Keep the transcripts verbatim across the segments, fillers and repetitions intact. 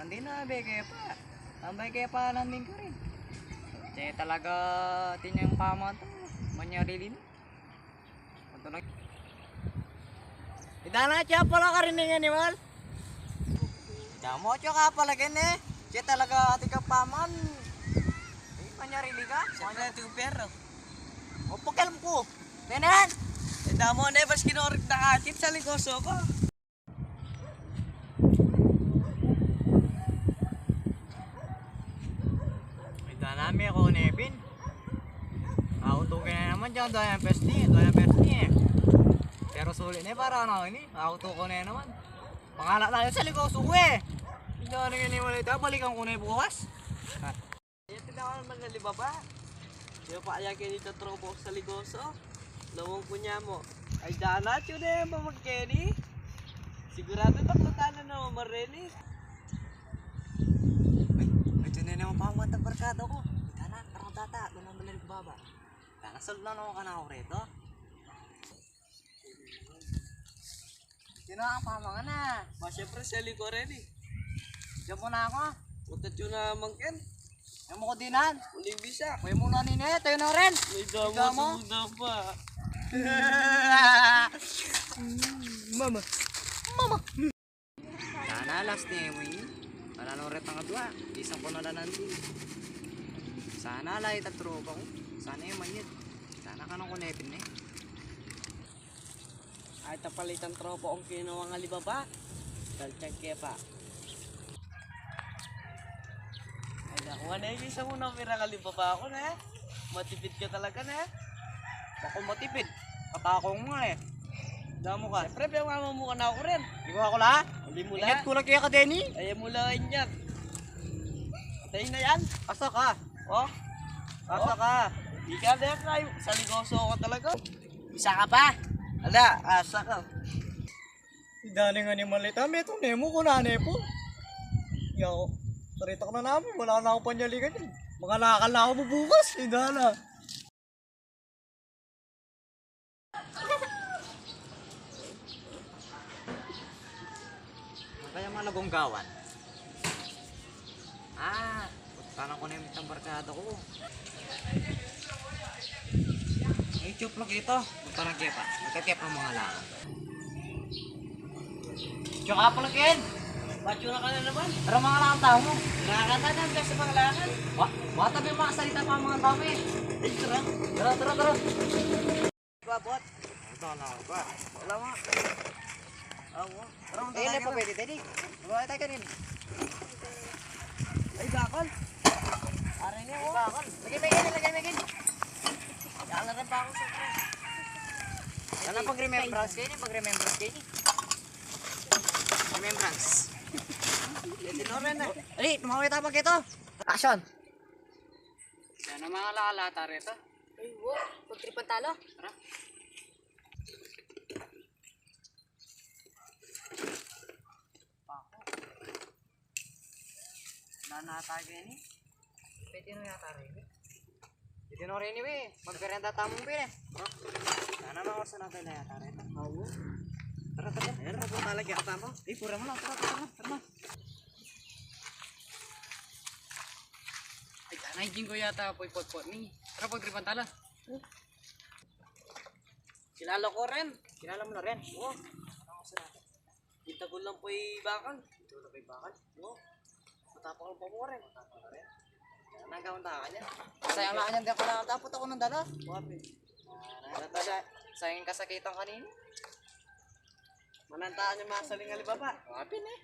Nandin na, be, kaya pa. Tambay kaya pa, nandin ka rin. Kaya talaga, tinyang pamata. Manyari din. Ito na. Ita na, siya pala ka rin ng animal. Damo, siya ka pala ken, eh. Siya talaga, ati ka paman. Eh, manyari di ka? Siyempre, ito yung pero. O, pakialam ko. Tenan! Eh, damo na, eh, bas kinorik na atin sa ligoso ko. Ay, dana, me, ako, Nevin. Auto ka na naman dyan, doon yung pes ni, doon yung pes ni, eh. Pero sulit na, eh, para ano, ini, auto ko na naman. Pangalak na yun sa ligoso ko, eh. Hindi ko na yun, wala ito, balikan ko na yung bukas. Ito na naman na libaba. Yung pa, ayan, kini tatropa ko sa ligoso. Lawang ko niya mo. Ay, dana, tiyune, mamag keni. Sigurado taklutan na naman, mareni. Ay, ay, tiyune naman pa ang matang barkada ko. Dana, parang tata, doon naman na libaba. Dana, solve na naman ka na ako rito. Sino ang pamangan na? Ba, siyempre, sa likuran, eh. Diyan muna ako. Punta tiyo na mangken. Diyan mo ko dinan. Uling bisa. Kuya muna nini, tayo na rin. May damo, damo. Sumuda pa. Mama. Mama. Sana last name ini. Wala nang retang adwa. Isang ko na lang nanti. Sana lay tatropa ko. Sana yung manyet. Sana ka nang kunepin, eh. Ay, tapalitan tropa kong kinuha ng alibaba. Dalchan ke pa. Ay, nakuha na yung isa mo na pira ng alibaba ako na, eh. Matipid ka talaga na, eh. Bako matipid. Katakong nga, eh. Damo ka. Siyempre, piyamama mo ka na ako rin. Di ba ako la? Hindi mo la. Ingat ko lang kaya ka, Denny. Ay, mo la, ingat. Tayo na yan. Asa ka? Oh? Asa ka? Ika na yan, ay. Sa ligoso ka talaga. Isa ka pa? Ala, asa ka? Idana ing animal ita, metung ne mu, kunane pu. Yaku, taritak na namu, wala na aku panyalikan yan. Mangalakal na aku bubukas, idana. Kaya mga lagunggawan. Ah, puntahan ko na yung mitang barkada ko. Ay, tiyup lagi ito. Puntahan kita. Magkakip ang mga lakad. Tiyup ka pala, Ken. Ba't yun ka na naman? Tara, mga lakad tayo mo. Lakad na, ang best sa mga lakad. Wa-, wata ba yung mga salita pa mga tao, eh? Ay, tara. Tara, tara, tara. Babot. Ito na ba? Wala mo. Awo. Pero ang ayun na pa pwede, Teddy. Wala tayo kanina. Ay, bakal. Aray niya, oh. Bakal. Lagay mo yun, lagay mo yun. Yan na rin pa ako sa press. Sana pag-remembrance kayo, pag-remembrance kayo. Remembrance. Yan din, oh, rin, eh. Ay, tumawag tayo pag ito. Action! Sana mga lakalata rito. Ay, wo. Pagtripan talo. Tara. Pako. Wala na ata gani. Pwede na yata rin, eh. Pwede na rin, eh. Magmerienda tamu, pin, eh. Sana mga usa na tayo na yata rin. Oo. Tara, tara. Ayan, tara, tara, lagi ako tama. Eh, pura mo lang. Tara, tara, tara, tara. Ay, tanay, Jinggo yata, poy potpot ni. Tara, pagtripan tala. Kilala ko rin. Kilala mo na rin? Oo. Kita ko lang po'y bakal. Kita ko lang po'y bakal? Oo. Matapang pa mo rin. Matapang ka rin. Nagawang taka niya. Sayang na kanyang di ako na. Dapat ako nang dala. Wapi. Sa-, sayang kasakitan kanina. Manantaan yung mga saling alibaba. Wapi ni.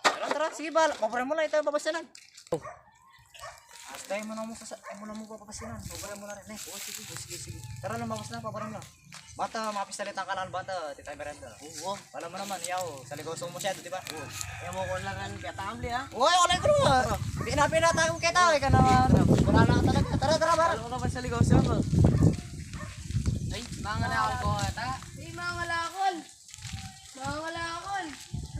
Tara, tara. Sige, bala. Paparan mo lang. Ito, babas na lang. Hasta, ay mo na mo kasa-, ay mo na mo papapasinan. Paparan mo na rin, eh. Oo, sige, sige, sige. Tara, lumabas na, paparan mo na. Bata, mapisalita ka lang, bata, tita merenda. Oo. Alam mo naman, yaw, sa ligoso mo siya, di ba? Oo. Ayaw mo ko lang ang katamli, ha? Oo, wala ko naman. Pina-, pinatago kita, eh, ka naman. Wala na talaga. Tara, tara, tara. Alam ko naman sa ligoso mo. Ay, mga lakol ko, ata. Ay, mga lakol. Mga lakol.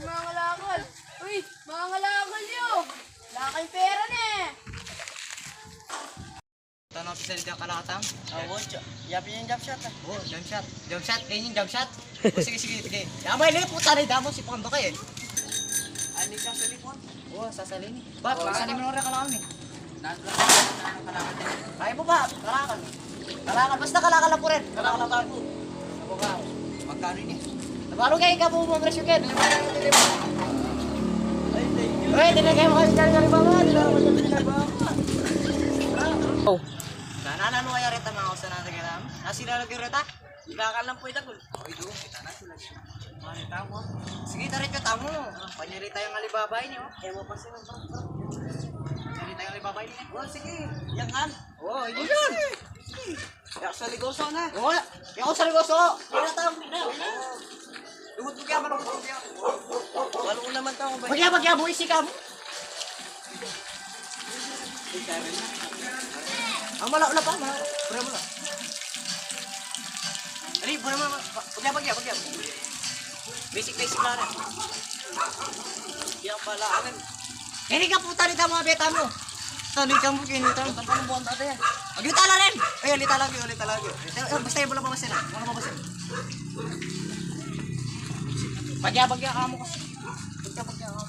Mga lakol. Uy, mga lakol, yo. Wala kayong pera na, eh. Tanong official ka kalakatang? Ah, wo, jo-, yapin yung jump shot, ah. Wo, jump shot. Jump shot, kayo yung jump shot. O, sige, sige, sige. Yamay na yung puta na yung damo, si Pondo kayo, eh. Ay, hindi ka sa lipon. Oh, sasalin. Ba, oh, sasalin mo na rin, kalakal ni. Ay po ba? Kalakal. Kalakal. Basta kalakal lang po rin. Kalakal lang po. Magkano ini? Baru kayo ka po, mga presyo kayo. Ay, di na kayo makakita ng halimbawa. Di na kayo makakita ng halimbawa. Oh. Nananalo kaya reta, mga usanan na kailangan. Nasi lalagay reta? Iba ka lang po itagul. Okay, doon. Kita na sila. Mga reta mo. Sige, tarit ka tamo. Panyari tayong alibaba ini, oh. Ewan pa sila, bro. Panyari tayong alibaba ini. Oh, sige. Yan kan. Oh, yun. Sige. Kaya sa ligoso na. Oh, kaya sa ligoso. Kaya tamo na. Lugod mo kaya, malugod mo kaya. Walo naman tao ba? Bagya, bagya, buhay si Cam. Ang mala, wala pa, mala. Pura mo na. Ali, pura mo na. Pagya, pagya, pagya. Basic, basic lang na. Yang pala, amin. Ini ka puta ni tamo, beta mo. Tali ka mo, kini tamo. Ang buwan tatay. Agyo tala rin. Ay, ali talaga, ali talaga. Eh, eh, basta yung wala pa, basta na. Wala pa, basta. Pagya, pagya ka mo kasi. Pagya, pagya ka mo.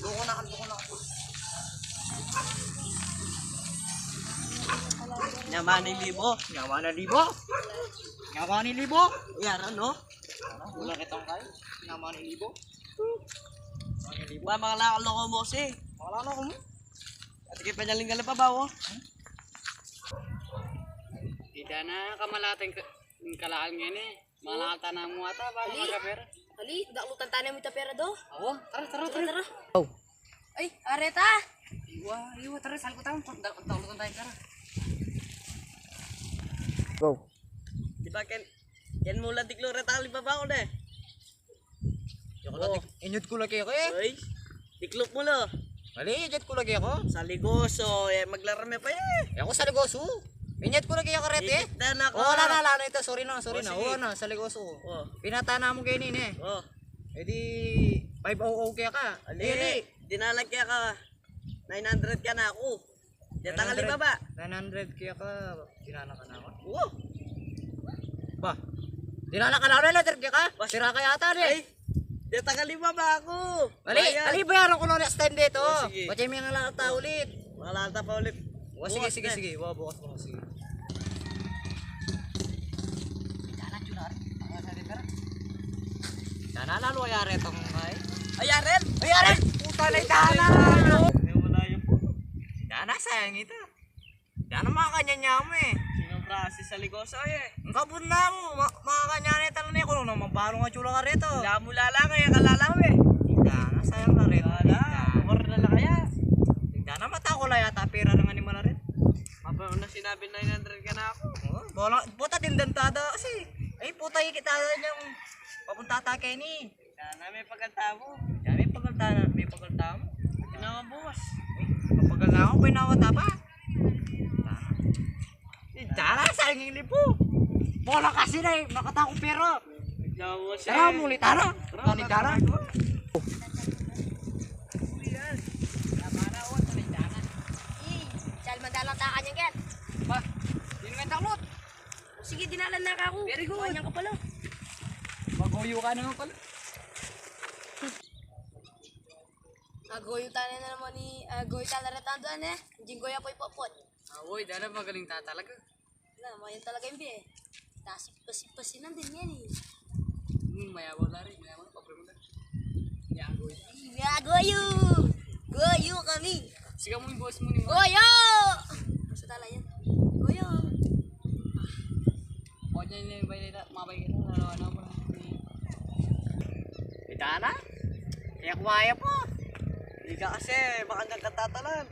Loko na, loko na. Nyaman ni libo. Nyaman ni libo. Nyaman ni libo. Yan, ano? Wala kitang kayo. Nyaman ni libo. Nyaman ni libo. Ba, mga lakal na ko mo si. Mga lakal na ko mo. At ikipanyalinggal pa ba, oh? Kita na, kamalatan ka, yung kalaan ngayon eh. Mga lakal tana mo ata, ba, ali, mga kapera? Ali, daklutan tana mo itapera do. Oo, tara, tara, tara, tara. Oh. Ay, areta! Iwa, iwa, tara, salkutan, dak-, daklutan tayo, tara. Go. Di ba, ken, ken mula diklo reta, alibaba ko na eh. Inyut ku lagi ako eh. Ay, diklop mu lo. Ali, inyut ku lagi ako. Sa ligoso, eh, maglarame pa eh. E ku sa ligoso. Inyut ku lagi ako reti. Ikit na na ko. O, wala na, wala na ito. Sorry na, sorry na. O, sige. O, na, sa ligoso. O. Pinatana mu keni ne. O. E di, five oh oh kaya ka. Ali, dinalag kaya ka. Nine hundred ka na ako. Diya tangali baba. Nine hundred kaya ka, dinana ka na ako? Oo. Ba? Dinana ka na ako, nine hundred kaya ka? Sira ka yata, di? Ay, diya tangali baba ako. Ali, ali, bayaran ko na extend dito. O, sige. Pati may ngalata ulit. Ngalata pa ulit. O, sige, sige, sige. Wa, bukas, bukas, sige. Sana lalo ayari itong ay. Ayari! Ayari! Puta na itana! Ay, wala yung puta. Dana, sayang ito. Dana, mga kanya niya mo eh. Sino prasi sa ligoso eh? Ang kabun na mo, ma-, mga kanya na itala na eh. Kung naman parang atsura ka rito. Wala mo lala kaya kalala mo eh. Dana, sayang na rito. Wala, umar na lang kaya. Dana, mata ko lang yata, pera ng animal na rin. Mapa na sinabi nine hundred ka na ako. Oo, bola, puta, tindantada kasi. Ay, puta, ikita na niyang papunta ta keni. Sana may pagalta mo. Sana may pagalta na, may pagalta mo. Hindi naman bukas. Ay, papagal na ako, pinawata pa. Tara, sayang yung lipo. Bola kasi na eh, makatako pero. Hindi naman bukas eh. Tara, muli, tara. Tara, tara, tara. Tara, tara. Ih, sal madalang takan yan, Ken. Ba, yun nga takot. Sige, dinalan na ka ako. Very good. Kuha niyan ka pala. Magoyo ka naman pala. Agoyo tana na naman ni, agoyo tana na tanda ne. Jinggoy apoy popot. Awoy, dana magaling ta talaga. Na, mayan talaga yung biye. Tasik pasi-pasinan din yan eh. Hmm, mayabaw na rin, mayabaw na, pobre mo na. Yagoy. Yagoyo! Goyo kami! Siga mo yung boss mo ni Goyo! Basta tala yan. Goyo! O, dyan yung bay nila, mabay kita, lalawa na ako na. Kita na? Kaya kumaya po. Hindi ka kasi, baka nagkatatalan.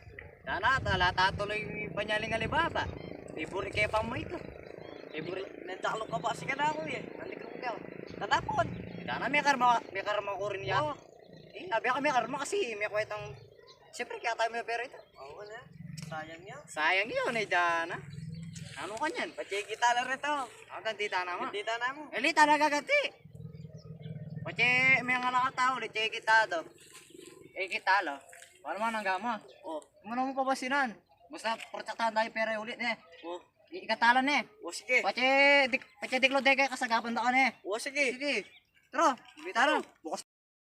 Dana, tala tatuloy panyaling alibaba. Favorite kaya pa mo ito. Favorite. Nagdaklo ka ba? Sige na ako eh. Nandiklo ka. Tanapon. Dana, may karma, may karma ko rin yan. Oo. Eh, sabi ako may karma kasi may kwentang, siyempre kaya tayo may pera ito. Oo na. Sayang yun. Sayang yun eh, Dana. Ano ka niyan? Pati kita lang rito. Ang gantita naman. Gantita naman. Eh, li talaga ganti. Pati may nga nakatao, li kita do. Eh, kita lo. Paano man ang gama? Oh. Muna mo pabasinan. Basta protektahan tayo pera ulit eh. Oh. Ikatalan eh. Oh, sige. Pace dik-, pace diklo deke kasagapan da ka ne. Oh, sige. Sige. Tara, tara. Bukas